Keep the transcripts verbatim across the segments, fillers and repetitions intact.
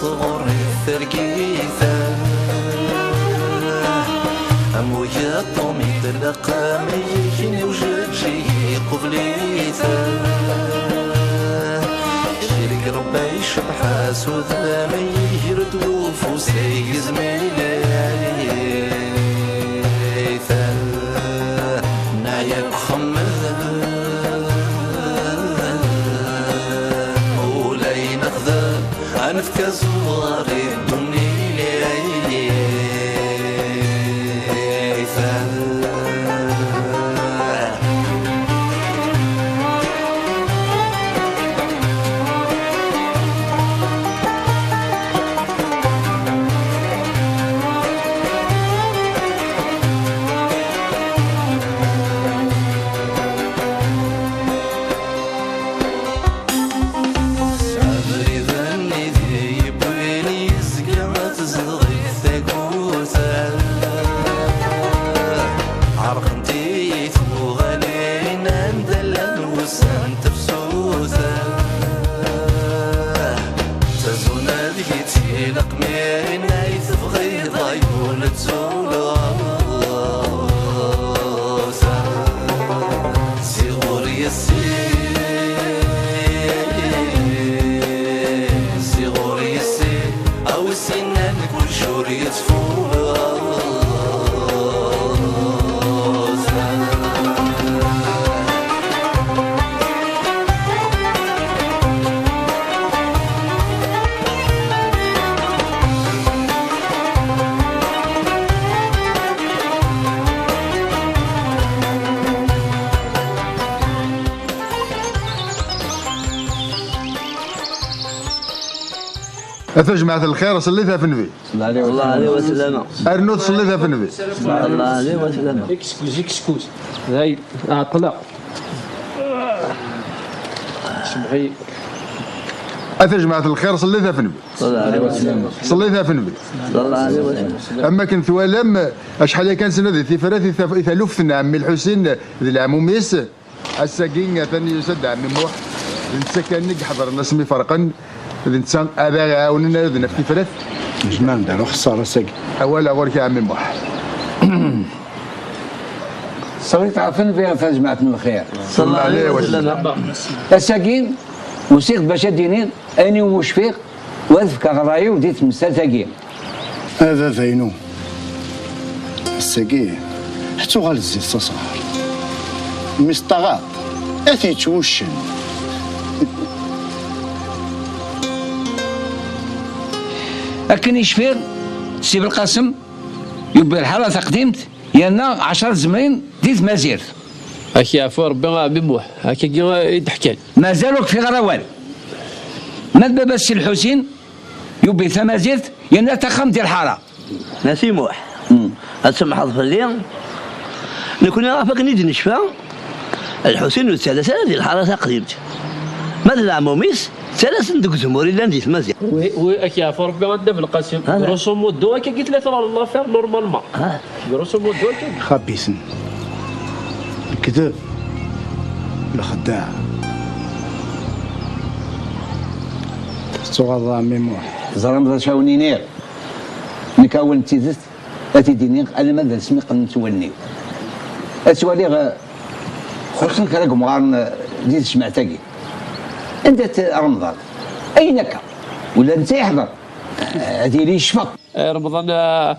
Ɣur-i tergit, am ugaṭu mi tlaq am yigen ujeǧǧig iqubel-it. Cirik Rebbi icebḥ-as udem, iger-d ufus ay yezmilay. Neɛya deg uxemmem, ula i nexdem, ad nefk azuɣer i ddunit. Abrid-nni d yewwin yezga tezdeɣ-it tagut. Ɛerqent-iyi tuɣalin anda llan wussan tefsut. Ttazun ad git ileqmin ay tebɣiḍ ay ul ttuleɣ. Si ɣur yessi, si ɣur yessi, a wi s-innan kullec ur yettfut. A tajmaɛt n lxir, ṣellit ɣef nnbi. Sallallahu alayhi wa sallam. Rnu tṣellit ɣef nnbi. Sallallahu alayhi wa sallam. Excuse, excuse. Dayen, ɛeṭṭleɣ. Semmeḥ-iyi. A tajmaɛt n lxir, ṣellit ɣef nnbi. Sallallahu alayhi wa sallam. Ṣellit ɣef nnbi. Sallallahu alayhi wa sallam. Am akken twalam, acḥal yakan sena di tifrat i taf-, i taluft n ɛemmi Lḥusin d leɛmum-is. Ass-agi, atan yusa-d ɛemmi Muḥ, d netta kan i iḥeḍren asmi ferqen, d netta ara iɛawnen ad naf tifrat. Jemɛen-d ar uxeṣṣar ass-agi. Awal ɣur-k a ɛemmi Muḥ. Ṣellit ɣef nnbi a tajmaɛt n lxir. Sallallahu alayhi wa sallam. Ass-agi, usiɣ-d bac ad d-iniɣ ayen iwumi cfiɣ, u ad fkeɣ ṛṛay-iw di temsalt-agi. A baba-inu, ass-agi ad tuɣal zzit s asɣar. Mmi-s n taɣaṭ, ad t-yečč wuccen. Akken i cfiɣ, Si Belqasem yewwi lḥara taqdimt, yerna ɛecra tzemrin di tmazirt. Ad k-yeɛfu Rebbi a ɛemmi Muḥ, akkagi i d-ḥkan. Mazal ur kfiɣ ara awal. Ma d baba-s Si Lḥusin, yewwi tamazirt, yerna taxxamt di lḥara. Nna Si Muḥ, ad tsemḥeḍ fell-i, nekni ɣef akken i d-necfa, Lḥusin ur yettalas ara di lḥara taqdimt. Ma d leɛmum-is, ttalasen deg uzemmur yellan di tmaziɣt. Wi, wi, ad k-yeɛfu Rebbi a Dda Belqasem. Grosso modo, akkagi tella tura l'affaire normalement. Grosso modo, akkagi. Xabisen. Lekdeb. Lexdeɛ. Tettuɣaḍ a ɛemmi Muḥ. Teẓram d acu awen-iniɣ? Nekk awen d tidet ad t-id-iniɣ alamma d asmi qqnent wallen-iw. Ad twaliɣ, eh, xuṣṣen kra n yemɣaren, eh, di tejmaɛt-agi. Anda-t Remḍan? Ayen akka. Ula netta yeḥḍer. Eh, ad yili yecfa. Eh, Remḍan, eh,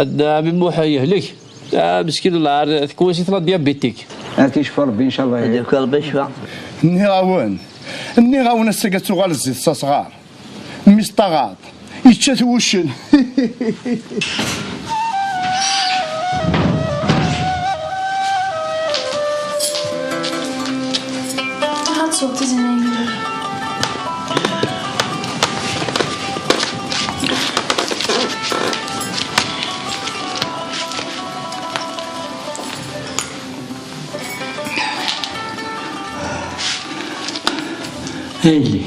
ad, eh, ɛemmi Muḥ yehlek. Ah, meskin lɛar, tekwasi-t la diabétique. Ad k-yecfu Rebbi, ncallah. Ad yefk Rebbi ccfa. Nniɣ-awen, nniɣ-awen ass-agi ad tuɣal zzit s asɣar. Mmi-s n taɣaṭ, yečča-t wuccen. Ad tesweḍ tizan-agi. A yelli,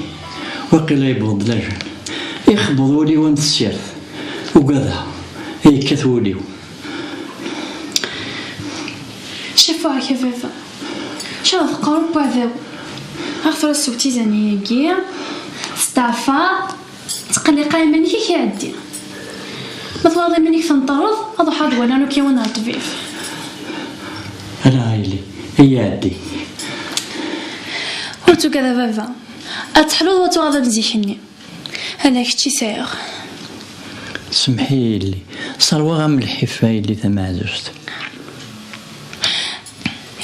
waqila yewweḍ-d lajal. Ixebbeḍ wul-iw am tessirt. Ugadeɣ, yekkat wul-iw. Cafeɣ-ak a baba. Ccaḍ teqqar uwad-iw. Aɣ tura ssew tizan-agi. Testeɛfaḍ. Ttqelliq iman-ik, ad k-iɛeddi. Ma twalaḍ iman-ik tenṭerreḍ, ad ruḥeɣ ad waliɣ nekk yiwen ɣer ṭṭbib. Ala a yelli, iɛeddi. Ur tugad a baba. Ad teḥluḍ, ad tuɣaleḍ am zik-nni. Ala kečč i sɛiɣ. Semmeḥ-iyi a yelli, sserwaɣ-am lḥif a yelli tameɛzuzt.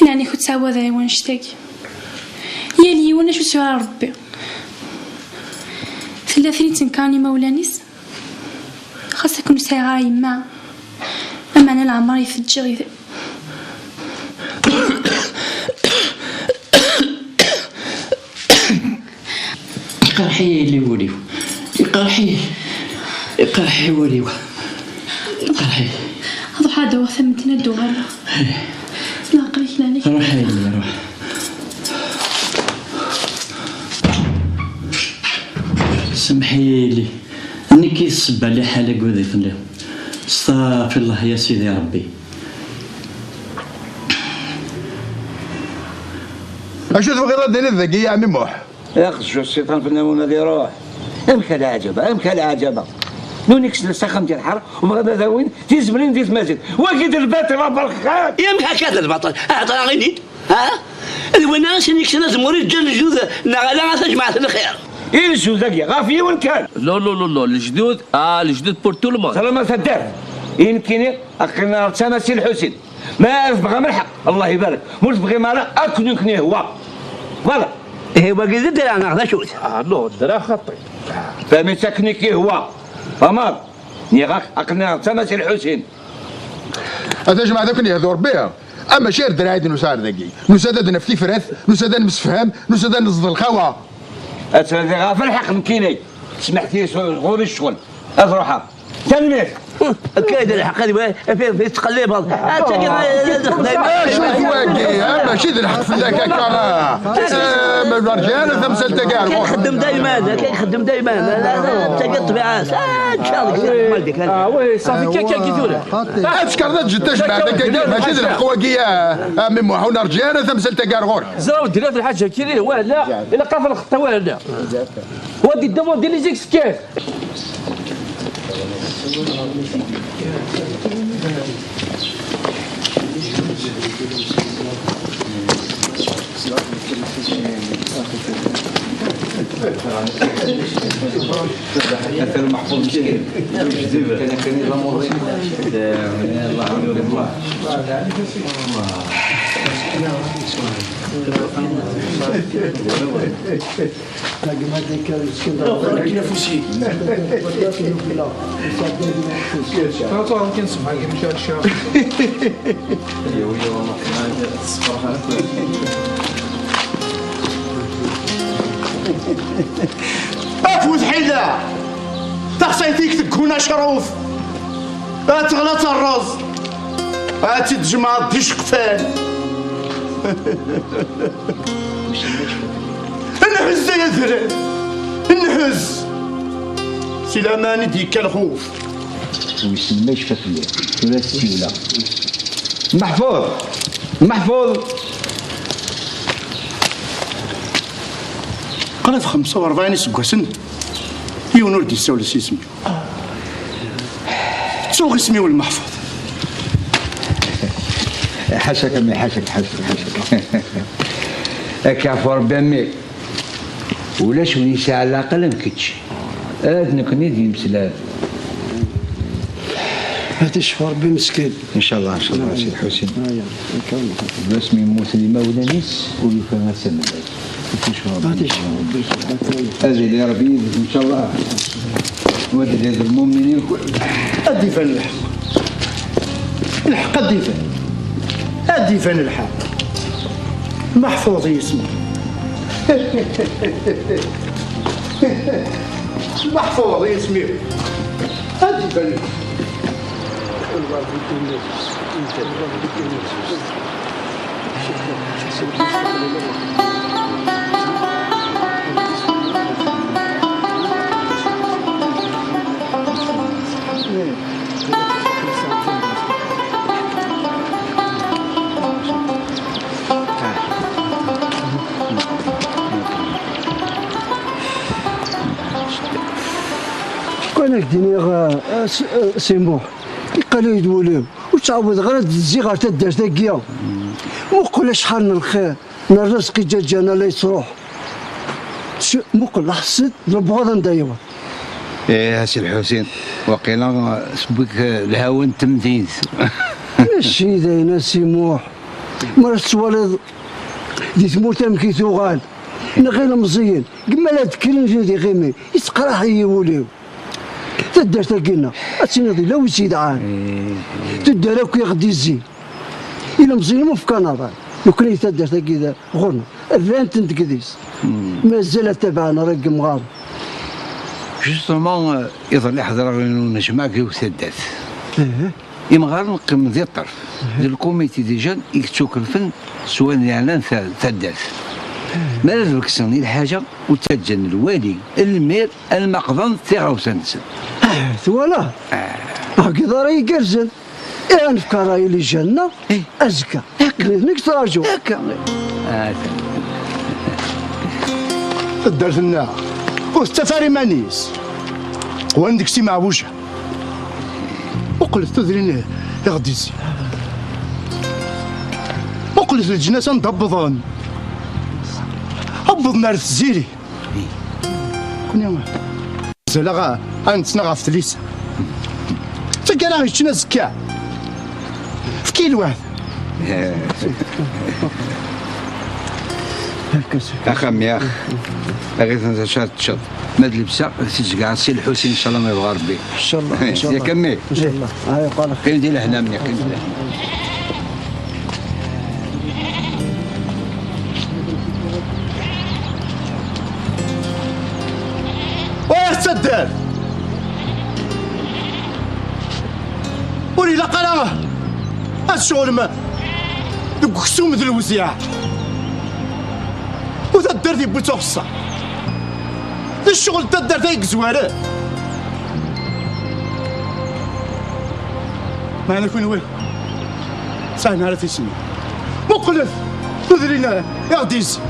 Yeɛni ur ttɛawad ara i wannect-agi. Yal yiwen acu s-yura Rebbi. Tella tin yettenkaren imawlan-is. Xas akken ur sɛiɣ ara yemma, ameɛna leɛmer i t-ǧǧiɣ i Iqerḥ-iyi yelli wul-iw. Iqerḥ-iyi. Iqerḥ-iyi wul-iw. Iqerḥ-iyi. Ad ruḥeɣ ad d-awiɣ tameddit ad d-uɣaleɣ. Leɛqel-ik neɛni. Ruḥ a yelli, ruḥ. Semmeḥ-iyi a yelli. Nekk i d ssebba n liḥala deg wid i telliḍ. Staɣfirullah ya Sidi Rebbi. Acu tebɣiḍ ad d-tiniḍ dagi, a ɛemmi Muḥ? Iqjju cciṭan fell-awen ad iruḥ. Amek a leɛǧaba, amek a leɛǧaba! Nuni kksen s axxam di lḥar, u bɣan ad awin tizemrin di tmazirt. Wagi d lbaṭel aberxan! Amek akka d lbaṭel? Hḍer-aɣ-in-id, ha? D winna i sen-yekksen azemmur i ǧǧan lejdud neɣ ala a tajmaɛt n lxir? I lejdud-agi, ɣef yiwen kan! Non, non, non, non, lejdud, ah, lejdud pour tout le monde. Ẓrama taddart, i nekkini, aql-aɣ d tama Si Lḥusin. Ma tebɣam lḥeqq, Allah ibarek. Ma ur tebɣim ara, akken i ken-ihwa. Voilà. Ihi wagi d ddreɛ neɣ d acu-t? Ah, non, ddreɛ xaṭi. Fehmi-tt akken i k-ihwa. Fehmeḍ? Nniɣ-ak, aql-aɣ d tama Si Lḥusin. A tajmaɛt akken yehdu Rebbi, a mačči ar ddreɛ i d-nusa ar dagi. Nusa-d ad naf tifrat, nusa-d ad nemsefham, nusa-d ad neẓḍ lxawa. Ad tnadiɣ ɣef lḥeqq nekkini. Smeḥt-iyi s-, ɣur-i ccɣel. Ad ruḥeɣ. Tanemmirt. Akka i d lḥeqq, a fi, fi tettqellibeḍ. Ad tagi, ad texdem. Acu d wagi, ha? Mačči d lḥeqq fell-ak akka, ha? Eh, ma nerǧa ara tamsalt-agi ar ɣur-k. Akka i txeddem dayman, akka i txeddem dayman. La, la, la, tagi ṭṭbiɛa-s. Ah, tcaḍ, tcaḍ, ma deg-, ah, oui, صافي, كاكا كي ثورة. Ah, tcekreḍ ad ǧǧet tajmaɛt akka, mačči d lḥeqq wagi, a, a Ɛemmi Muḥ, ur nerǧa ara tamsalt-agi ar ɣur-k. Ẓra ur d-illa fi lḥaǧa kiri, wala, ilaq ad nxeṭṭ wala. Wa di ddem, wa di les excuses. Afud ḥila! Taxsayt-ik tegguna acruf! Ad teɣla terreẓ! Ad tt-id-tjemɛeḍ d iceqfan! Nḥuz ay adrar! Nḥuz! Si laman i d-yekka lxuf! Wissen ma yecfa fell-i. Tura tsiwla. Meḥfud! Meḥfud! Qrib xemsa u rebɛin iseggasen, yiwen ur d-yessawel s yisem-iw. Ttuɣ isem-iw Lmeḥfud. Ḥaca-k a mmi, ḥaca-k, ḥaca-k, ḥaca-k. Ad k-yeɛfu Rebbi a mmi. Ulac win yesɛa leɛqel am kečč. Ad nekkni d imeslan. Ad icfu Rebbi meskin. Ncallah, ncallah, a Si Lḥusin. Aya, akka. Deg wasmi yemmuten imawlan-is, ur yufi ara tamellalt. Ad icfu Rebbi. Ad icfu Rebbi. Ad yili Rebbi yid-k, ncallah. Wa d lmumnin irkul. Ad d-iban lḥeqq. Lḥeqq ad d-iban. Ad d-iban lḥeqq. Meḥfud yisem. Meḥfud yisem. Ad d-iban lḥeqq. Ad ak-d-iniɣ, a, a, s-, a, Si Muḥ, iqqal-iyi-d wul-iw, ur ttɛawadeɣ ara ad d-zziɣ ɣer taddart-agi. Muqel acḥal n lxir, n rrezq i ǧǧaǧǧana la yettruḥ. S-, muqel, ḥess-d, lebɣeḍ anda yewweḍ. Ih, a Si Lḥusin, waqila tewwi-k lhawa n temdint. Mačči d ayen, a Si Muḥ. Mi ara tettwaliḍ di tmurt amek i tuɣal, neɣ ilemẓiyen, gemmal ad d-kkren di ɣimi, yettqraḥ-iyi wul-iw. Taddart-agi-nneɣ, ad tiniḍ yella wi tt-yedɛan. Tuddar akk i ɣ-d-izzin. Ilemẓiyen ur fkan ṛṛay. Nekkni taddart-agi d ɣur-neɣ. Rran-ten deg idis. Mazal ad tabaɛen ṛṛay n yemɣaren. Justement, euh, iḍelli ḥeḍreɣ i unejmaɛ deg yiwet taddart. Imɣaren qqimen di ṭṭerf. D lkumiti déjà i yettukelfen s wayen yeɛnan ta-, taddart. Mi ara d-bekksen i lḥaǧa, ur ttaǧǧan lwali, lmir, alma qḍan tiɣawsa-nsen. Ah, twala? Ah. Agiḍ ara igerrzen. Eh, ad nefk ṛṛay i lejal-nneɣ, eh, azekka. Akka. Nitni i yettraǧun. Akka. Ah, taddart-nneɣ ur tettaf ara iman-is. Qwan deg-s imeɛbuja. Muqlet tudrin i ɣ-d-izzin. Muqlet leǧnas anda wwḍen. Wwḍen ar tziri. Kuni mazal-aɣ ad nettnaɣ ɣef tlisa. D taggara yeččen azekka. Efk-iyi lweɛd. Axxam-nni, ax. Aɣ-iten d acu ara teččeḍ. Ma d lebsa, ad t-id-zgeɣ Si Lḥusin, ncallah ma yebɣa Rebbi. Ncallah, ncallah. Yak a mmi? Ncallah. Qqim di lehna-nni, qqim di lehna. Waya taddart! Ur ilaq ara ad tceɣlem deg uksum d lewziɛ. U taddart yewwi-tt uxeṣṣar. D ccɣel n taddart ay yezwaren. Meɛna kunwi tesɛam ara tismin. Muqlet tudrin i ɣ-d-izzin.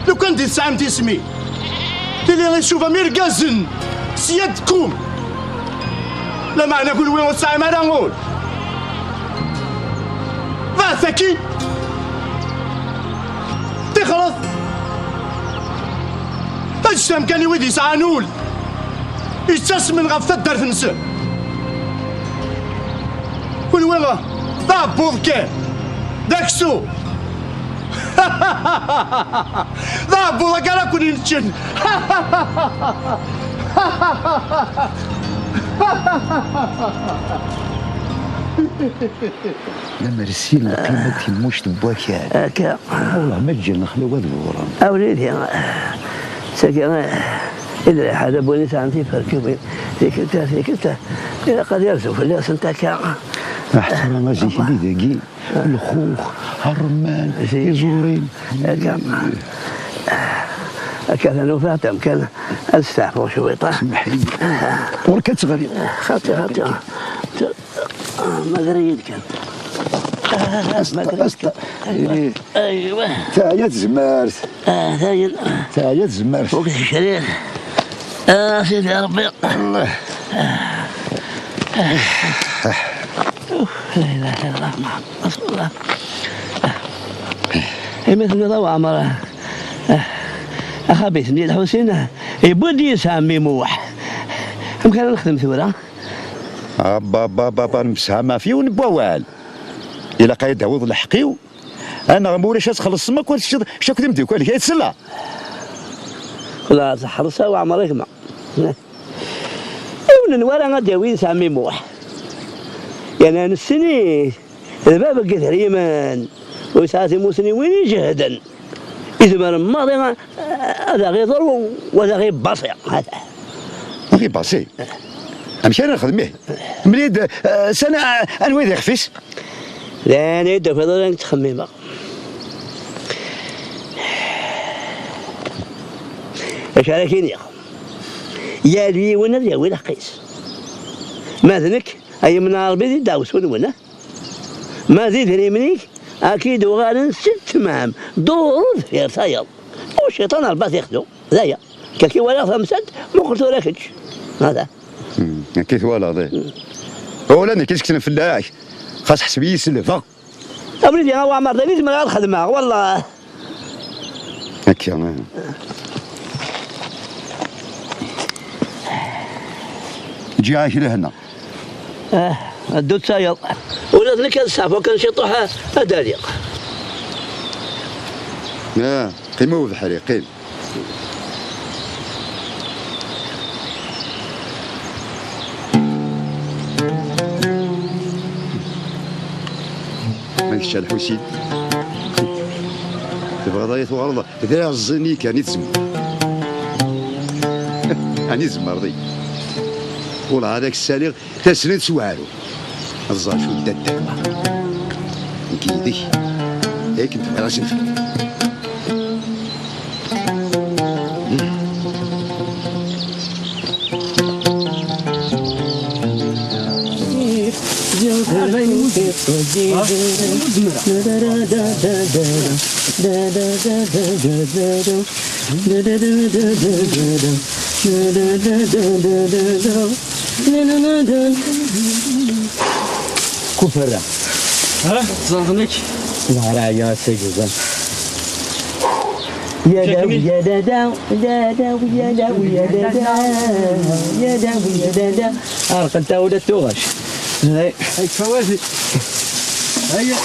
Lukan di tesɛam tismin, tili icufam irgazen s yadkum. Lameɛna kunwi ur tesɛim ara ul. Dɣa tagi, tixret, ǧǧet amkan i wid yesɛan ul yettasmen ɣef taddart-nsen. Kunwi d aɛebbuḍ kan, d aksum. D aɛebbuḍ akka ara ken-neččen. Lemmer sin lqima n timmuct n wakal. Akka. Wellah ma ǧǧan lexlawa ad buren. A wlidi, tagi, i d lḥal n win yesɛan tiferkiwin, tikkelt, tikkelt, ilaq ad yerzu fell-asent akka. Aḥettara a zik-nni dagi, lxux, ṛṛemman, iẓurin. Akka. Akka tanufaɛt amkan ad steɛfuɣ cwiṭ. Semmeḥ-iyi. Ɣur-k ad teɣli. Xaṭi, xaṭi. Mager-iyi-d kan. Mager-iyi-d kan. Aywa. Teɛya tzemmart. Ah, dayen. Teɛya tzemmart. Ur k-tecrir. Ah, Sidi Ṛebbi. Allah. Uf, la ilaha illallah, Muḥemmed Rasulullah. Imi tenniḍ a Weɛmer, ah, axabit-nni Lḥusin, yewwi-d yis ɛemmi Muḥ. Amek ara nexdem tura? Abba, abba, abba, abba, nemseham ɣef yiwen n wawal. Ilaq ad d-tawiḍ lḥeqq-iw, anaɣ ma ulac ad txellṣem akk, ad teččeḍ kečč akked imeddukal-ik, ay tsella? Xla teḥreṣ a Weɛmer a gma. Yiwen n wara ad d-yawi yis ɛemmi Muḥ. Yerna nessen-it, d bab n yedrimen, u yesɛa timussniwin iǧehden. Izmer maḍi ad aɣ-iḍer u ad aɣ-ibaṣi. Ad aɣ-ibaṣi? Amek ara nexdem ihi? Mel-iyi-d, eh, sani, eh, anwa i d ixef-is? D ayen i d-tufiḍ ur ttxemmimeɣ. Acu ara k-iniɣ? Yal yiwen ad yawi lḥeqq-is. Ma d nekk, ay yemneɛ Ṛebbi di ddeɛwessu-nwen, eh? Ma d idrimen-ik, ad k-id-uɣalen s ttmam, duru deffir tayeḍ. U cciṭan Ṛebbi ad t-ixdu, d aya. Kaki walaɣ tamsalt, muqel tura kečč. Hada. Hmm, akka i twalaḍ, eh. Ula nekk i s-kksen fell-ak. Xas ḥseb-iyi selbeɣ. Abrid-a Waɛmer, d ayen i zemreɣ ad xedmeɣ, wallah. Akka, eh. Ǧǧiɣ-ak lehna. Ah, ddu d tayeḍ. Ula d nekk ad steɛfuɣ kan ciṭuḥ, ad d-aliɣ. Ah, qqim a ubeḥri, qqim. Ma kečč a Lḥusin, tebɣiḍ ad yi-tuɣaleḍ d aɛeẓẓi-nni kan i tzemreḍ. Ɛni tzemreḍ-iyi? Wellah ad ak-ssaliɣ tasnent s weɛrur. Ad ẓer acu d dadda-tneɣ. Nekk yid-k, akken tebɣiḍ ad s-nefk. Kuferra. Ha? Ẓerɣen-ak. Lɛerɛaya ass-agi ẓer. Ya dawi, ya dada, ya dawi, ya dawi, ya dada, ya dawi, ya dada. Ɛerqent-aɣ ula d tuɣac. Ay, ay, fawati. Aya.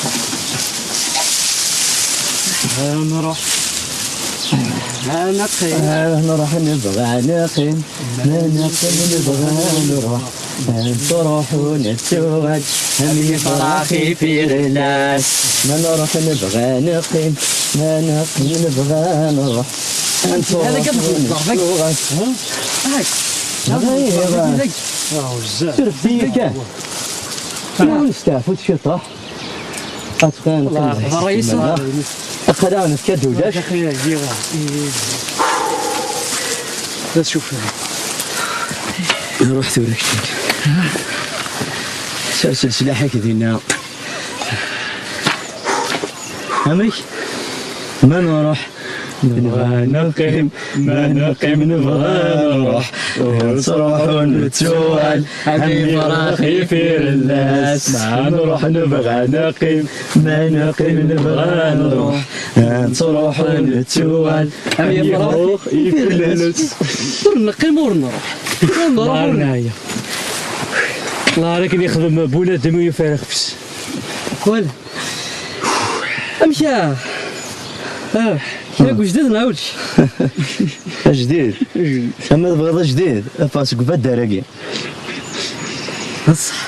Ha, nruḥ. Ha, naqim. Ha, nruḥ, nebɣa naqim. Ma neqqim nebɣa nruḥ, ad nruḥ u nettuɣal, am yefrax ifirlas. Ma nruḥ nebɣa neqqim, ma neqqim nebɣa nruḥ, ad nruḥ u nettuɣal. Surfet-iyi kan. Nesteɛfu ciṭuḥ. Atqan, atqan. Aql-aɣ nefka-d ulac. D acu? Ruḥ tura kečč. Sers leslaḥ-ik dinna. Amek? Ma nruḥ? Nebɣa neqqim, ma neqqim nebɣa nruḥ, ur nettruḥ ur nettuɣal, am yefrax ifirellas. Ma nruḥ nebɣa neqqim, ma neqqim nebɣa nruḥ, ur nettruḥ ur nettuɣal, am yefrax ifirellas. Ur neqqim ur nruḥ. Ur nruḥ ur neɛya. Allah ara k-yexdem bunadem u yufar ixef-is. Wala. Amek a? Ah, kra deg ujdid neɣ ulac? Ajdid? Ama tebɣiḍ ajdid, ffeɣ seg ubaddar-agi. D ṣṣeḥ.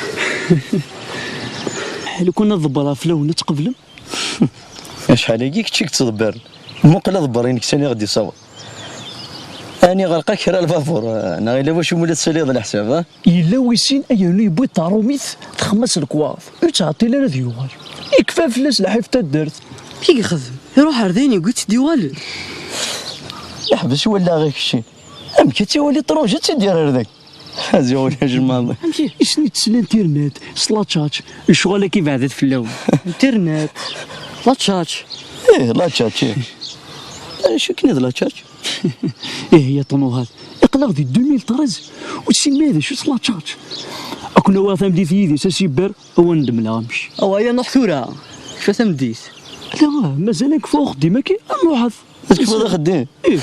Lukan ad ḍebbreɣ fell-awen, ad tqeblem? Acḥal-agi kečč i yettḍebbren. Muqel aḍebber-inek sani i ɣ-d-isaweḍ. Ani ɣerqa kra lbabur, neɣ yella wacu mula tessaliḍ leḥsab, a? Yella wi sin ay yernu yewwi-d taṛumit, texma s lekwaɣeḍ, ur yettɛeṭṭil ara ad yuɣal. Yekfa fell-as lḥif taddart. I yexdem? Iruḥ ar dayen yewwi-tt-id yuɣalen. Yeḥbes wallaɣ-ik kečči. Amek ad tt-iwali ṭruje ad tt-id-yerr ar dayen? Aziɣ ulac maḍi. Amek i? Isni tesla internet s la tchatch, lecɣal-agi beɛdet fell-awen. Internet, la tchatch. Ih, la tchatch, ih. Acu akken i d la tchatch? Ih, ya ṭnuhat. Aql-aɣ di deux mille treize, ur tessin ma d acu s la tchatch. Ad ken-awiɣ tameddit yid-s a Sibber, a wen-d-mleɣ amek. Awa, ya nuḥ tura. Kfa tameddit. Ala, mazal ad nekfu uxeddim-agi, ad nruḥet. Ad tkeffuḍ axeddim? Ih.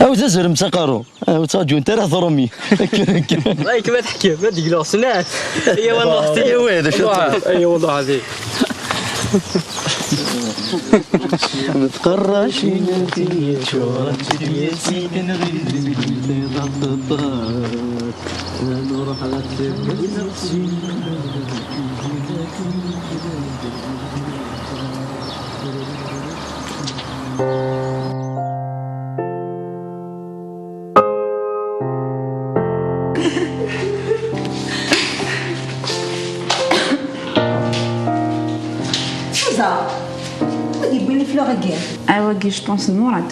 Awi tazrem s aqerru. Awi ttṛaǧunt ara tṛumi. Akken, akken. Ay, kma teḥkem, ad d-gluɣ snat. Ay, wallah, ay, wa, d acu? Ay, wallah, ɛzim. Tqerracin-nni ččurent d yasiten ɣilden. Nruḥ ɣer tmurt. Suza, wi d-yewwin leflur-agi? Ah, wagi, je pense, n Murad.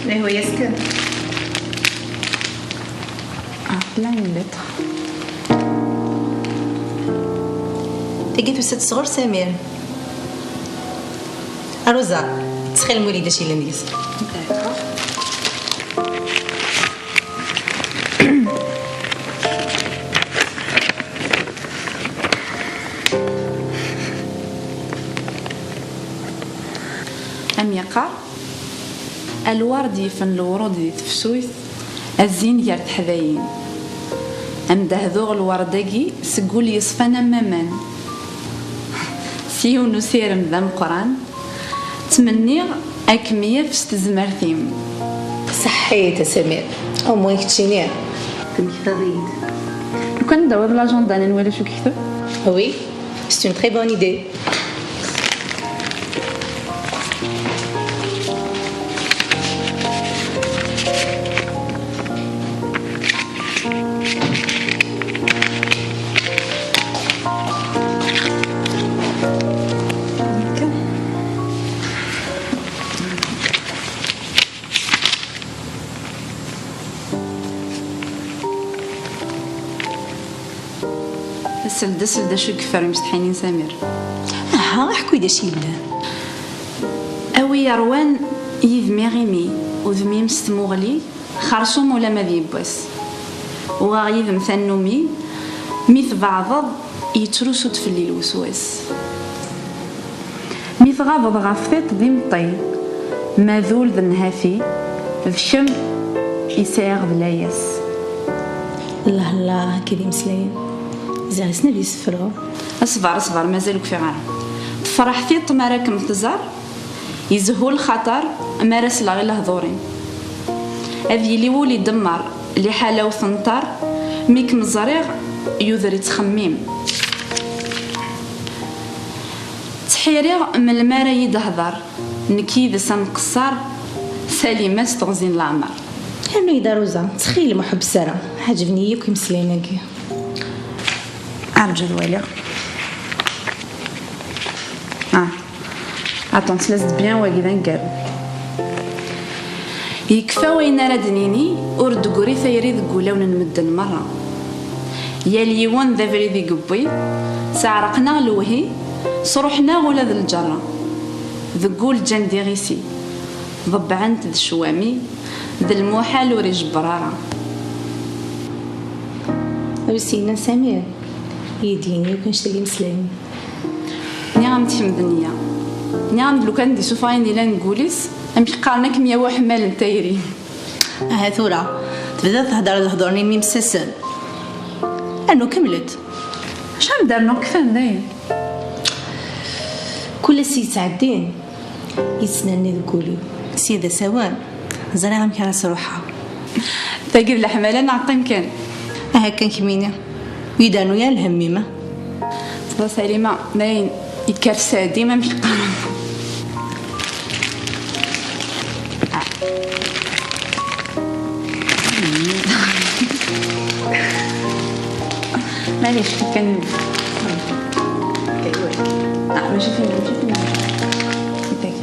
Ihi, est-ce que... Ah, là, une lettre. Tagi tusa-d sɣur Samir. Rosa, ttxil-m, wali d acu yellan deg-s. Am yeqqar, a lward yifen lewrud di tefsut, a zzin gar teḥdayin. Am dehduɣ lwerd-agi seg wul yeṣfan am waman. S yiwen usirem d ameqqran, ttmenniɣ ad kem-yaf s tezmert-im. Saḥḥit a Samir, au moins keččini. Temmektaḍ-iyi-d. Lukan ad d-tawiḍ l'agenda-nni, nwala acu yekteb. Oui, c'est une très bonne idée. Seld, seld acu yeffer imsetḥinin Samir. Aha, ḥku-d acu yellan. A wi yeṛwan yid-m iɣimi, udem-im s tmuɣli, xerṣum ulamma d yiwwas. Uɣeɣ yid-m tannumi, mi tbeɛdeḍ, yettrusu-d fell-i lweswas. Mi tɣabeḍ ɣef tiṭ d imeṭṭi, ma d ul d nnhati, d kemm i sɛiɣ d layas. Llah, llah, akka d imeslayen. Ziɣ yessen ad yessefru. Asber, asber, mazal ur kfiɣ ara. Tefreḥ tiṭ mi ara kem-tẓer, yezhu lxaṭer mi ara sleɣ i lehdur-im. Ad yili wul idemmer, liḥala-w tenṭer, mi kem-ẓriɣ, yuder ittxemmim. Ttḥiriɣ melmi ara yi-d-hder, nekk yid-s ad nqeṣṣer, Salima s teɣzi n leɛmer. Rnu-yi-d a Rosa, ttxil-m ur ḥebbes ara, ɛeǧben-iyi akk imeslayen-agi. Arǧu ad waliɣ. Ah. Attends, laisse-t bien, wagi d aneggaru. Yekfa wayen ara d-nini, ur d-tegri tayri deg wulawen n medden merra. Yal yiwen d abrid i yewwi, sɛerqen-aɣ lewhi, sruḥen-aɣ ula d lǧerra. Deg wul ǧǧan-d iɣisi, ḍebbɛen-t d ccwami, d lmuḥal ur ijebber ara. Ur s-yenna Samir, i yi-d-yini akk annect-agi imeslayen. Nniɣ-am-d kemm d nniya. Nniɣ-am-d lukan d-isuffeɣ ayen yellan deg wul-is, amek qqaren, ad kem-yawi uḥemmal n tayri. Aha tura, tebdiḍ theddreḍ lehdur-nni n yimsassen. Rnu kemmlet. Acu am d-rnuɣ, kfan dayen. Kul ass yettɛeddin, yettnerni deg wul-iw. Sya d asawen, ẓriɣ amek ara s-ruḥeɣ. Tagi d leḥmala neɣ qqim kan? Aha kan kemmini. Ur yi-d-rnu ara lhemm-im, a? Tella Salima, dayen, yekker sseɛd-im amek qqaren. Maɛlic, kan. Ah, mačči fina, mačči fina. Itak.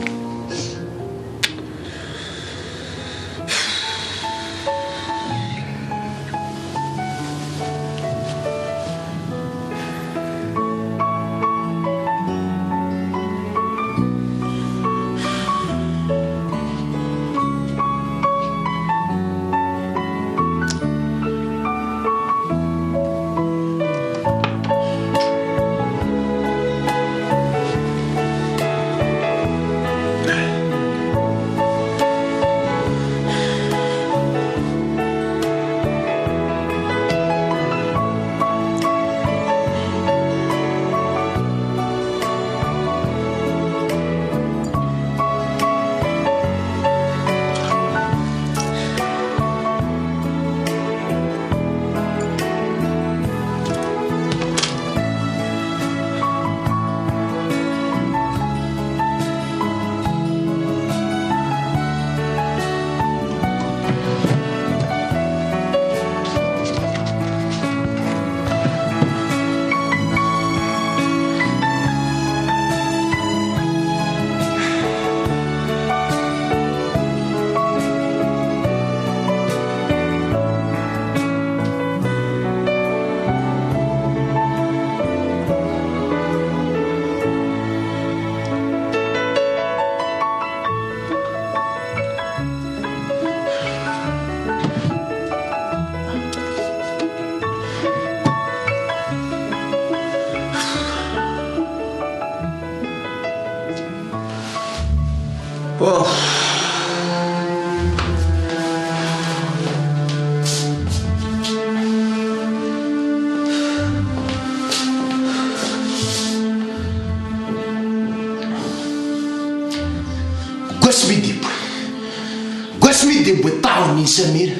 Yewwi ṭṭaɛun-nni n Samir,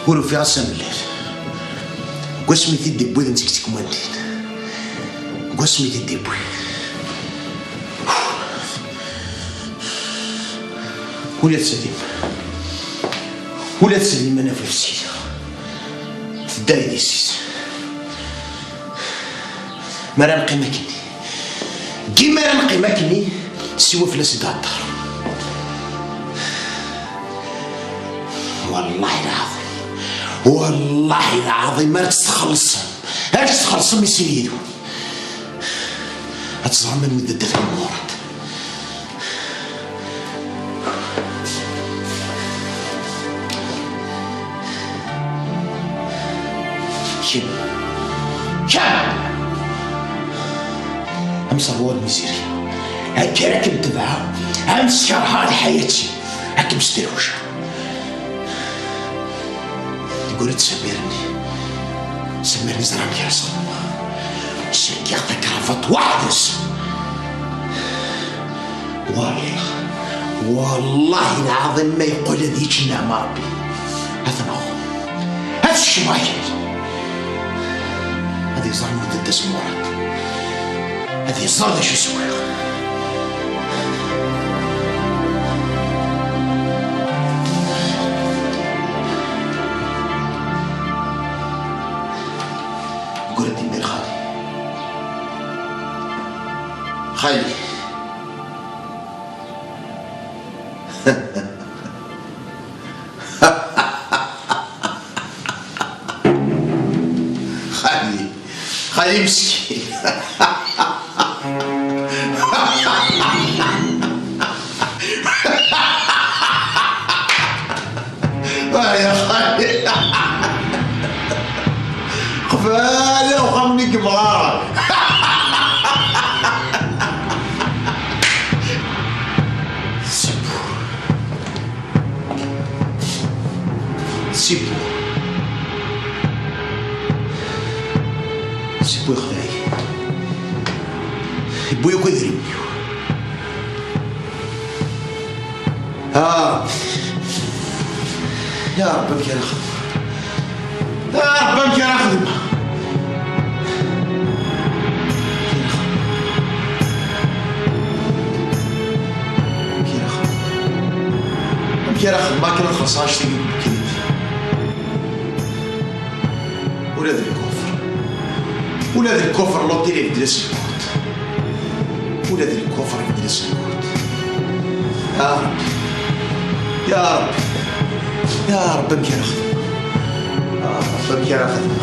ur ufiɣ ass amellal. Deg wasmi i t-id-iwwi d netta i yettekmandin. Deg wasmi i t-id-iwwi. Ula d Salim. Ula d Salim anafu yefsi. Tedda yid-s. Mi ara neqqim akkenni. Dima ara neqqim akkenni, siwa fell-as i d-thedder. Wallahi lɛaḍim. Wallahi lɛaḍim, ar tt-txellṣem. Ar tt-txellṣem i sin yid-wen. Ad teẓrem anwa i d ddad n Murad. Kemm. Kemm! Am ṣṣerwa n miziri. Akka ara kem-tebɛeɣ, am s-kerheɣ lḥayat-iw. Ad kem-sderwceɣ. Teggra-d Samir-nni. Samir-nni ẓran kra sxedmeɣ. Sɛeddiɣ takravat weḥd-s. Wallah, wallahi lɛaḍim ma yeqqel ad yečč nneɛma Rebbi. Ad t-nɣeɣ. Ad t-kecmeɣ akal. Ad iẓer ma d dda-s Murad. Ad iẓer d acu swiɣ. Teggra-d imir xali. Xali. Xali. Xali meskin. Ah, ya xali. Qbala uxxam-nni deg Mrar. Sibbu. Sibbu. Sibbu yexdeɛ-iyi. Yewwi akk idrimen-iw. Ah. Ya Rebbi, amek ara xedmeɣ? Ya Rebbi, amek ara xedmeɣ? Amek ara xedmeɣ? Amek ara xedmeɣ akken ad xellṣeɣ anect-agi n lkrid? Ula d lkufr. Ula d lkufr, l'autre ibeddel-as lkurt. Ula d lkufr ibeddel-as lkurt. Ya Rebbi. Ya Rebbi. Ya Rebbi, amek ara xedmeɣ? Ya Rebbi, amek ara xedmeɣ?